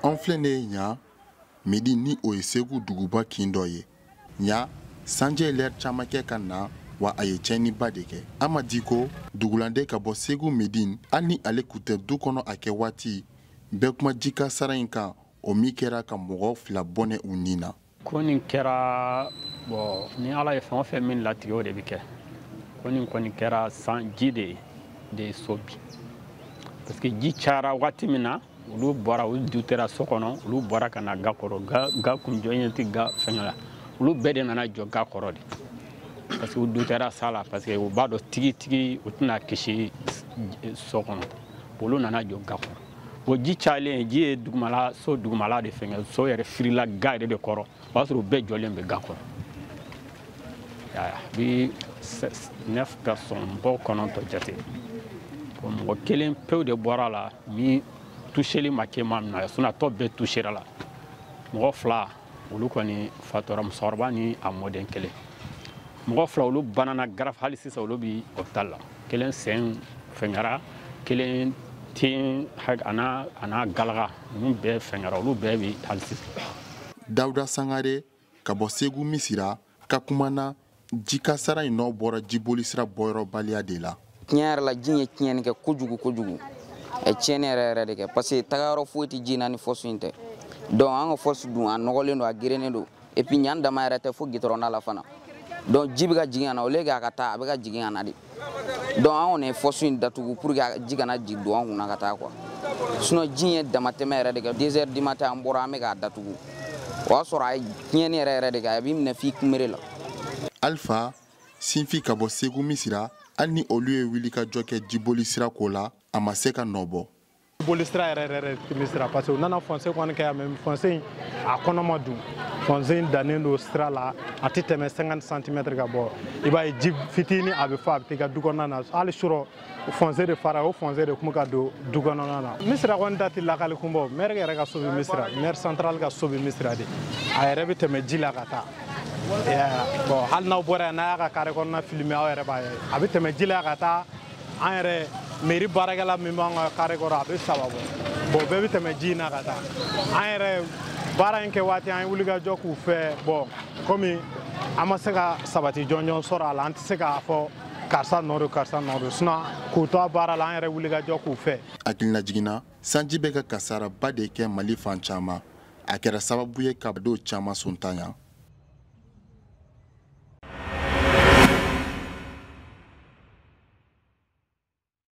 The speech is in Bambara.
An filɛ ne ye Ɲa Medi, ni o ye Segu duguba kin dɔ ye. Ɲa, sanji ye lɛrɛ caman kɛ ka na, wa a ye tiɲɛniba de kɛ. Ama Diko, dugulanden ka bɔ Segu Medine, hali ni ale kun tɛ du kɔnɔ a kɛ waati, bɛ kuma jikasara in kan, o min kɛra ka mɔgɔ 2 bɔnɛ u ni na. Ko nin kɛra, bon, ni Ala ye fɛn o fɛn min latigɛ, o de bɛ kɛ. Ko nin kɔni kɛra san ji de ye so bi, parce que ji cayara waati min na, olu bɔra, u dutera so kɔnɔ, olu bɔra ka na ga kɔrɔ. Ga kun jɔ ɲɛ tɛ ga fɛngɛ la, olu bɛɛ de nana jɔ ga kɔrɔ de, parce que u dutera sa la, parce que u b'a dɔn tigitigi u tɛna kisi so kɔnɔ. Olu nana jɔ ga kɔrɔ. Bon, ji cayalen, ji ye dugumala, so dugumala de fɛngɛ, so yɛrɛ firila ga yɛrɛ de kɔrɔ. O y'a sɔrɔ u bɛɛ jɔlen bɛ ga kɔrɔ. Bi 9 personnes, mɔgɔw 9 jate. Bon, mɔgɔ kelen pewu de bɔra la min toucheli ma kɛ maa min na, sinon a tɔ bɛɛ touchera la. Mɔgɔ 2, olu kɔni fatura, musokɔrɔba ni a mɔden kelen. Mɔgɔ 2, olu banana grave, hali sisan olu bi hôpital la. Kelen sen fɛngɛra, kelen ten a n'a galaga, ninnu bɛɛ fɛngɛra, olu bɛɛ bi hali sisan. Dawuda Sangare ka bɔ Segu Misira ka kuma na, jikasara in nɔ bɔra jiboli sira bɔyɔrɔbaliya de la. Tiɲɛ yɛrɛ la, ji ye tiɲɛni kɛ kojugu kojugu. A ye tiɲɛni yɛrɛ yɛrɛ de kɛ, parce que tagayɔrɔ foyi tɛ ji na ni fosse in tɛ. Donc an ka fosse dun, a nɔgɔlen don, a gerennen don. Et puis ɲan dama yɛrɛ tɛ, fo goudron da la fana. Donc ji bɛ ka jigin ka na, au lieu que a ka taa, a bɛ ka jigin ka na de. Donc an kɔni ye fosse in datugu pour que ji kana jigin don an kunna ka taa quoi. Sinon ji in ye damatɛmɛ yɛrɛ de kɛ. 2 heures du matin, an bɔra, an bɛ k'a datugu, o y'a sɔrɔ a ye tiɲɛni yɛrɛ yɛrɛ de kɛ, a b'i minɛ f'i kunbere la. Alpha Sinfi ka bɔ Segu Misira, hali ni olu ye wulikajɔ kɛ jiboli sira ko la, a ma se ka nɔ bɔ. Boli sira yɛrɛ yɛrɛ tɛ Misira, parce que u nana fosse kɔni kɛ yan, mais fosse in a kɔnɔ ma dun. Fosse in dannen don sira la, a tɛ tɛmɛ 50 centimètres ka bɔ. I b'a ye, ji fitinin a bɛ fɔ a bɛ t'i ka du kɔnɔna na. Hali surɔ, fosse de fara, o fosse de kun bɛ ka don du kɔnɔna na. Misira kɔni ta tɛ lakali kun bɔ. Maire yɛrɛ ka so bɛ Misira, maire central ka so bɛ Misira de, a yɛrɛ bɛ tɛmɛ ji la ka taa. Bon, hali n'aw bɔra yan, n'a y'a ka carré kɔnɔna filmer, aw yɛrɛ b'a ye, a bɛ tɛmɛ ji la ka taa. An yɛrɛ mairie baarakɛla min b'an ka carré kɔrɔ, a bɛ 3 bɔ. Bon, bɛɛ bɛ tɛmɛ ji in na ka taa. An yɛrɛ baara in kɛ waati, an ye wulikajɔ k'u fɛ. Bon, komi an ma se ka sabati jɔnjɔn sɔrɔ a la, an tɛ se k'a fɔ karisa nɔ don, karisa nɔ don. Sinon k'u to a baara la, an yɛrɛ wulikajɔ k'u fɛ. Hakilinajiginna, sanji bɛ ka kasaraba de kɛ Mali fan caman. A kɛra sababu ye ka dɔw caman sontanya.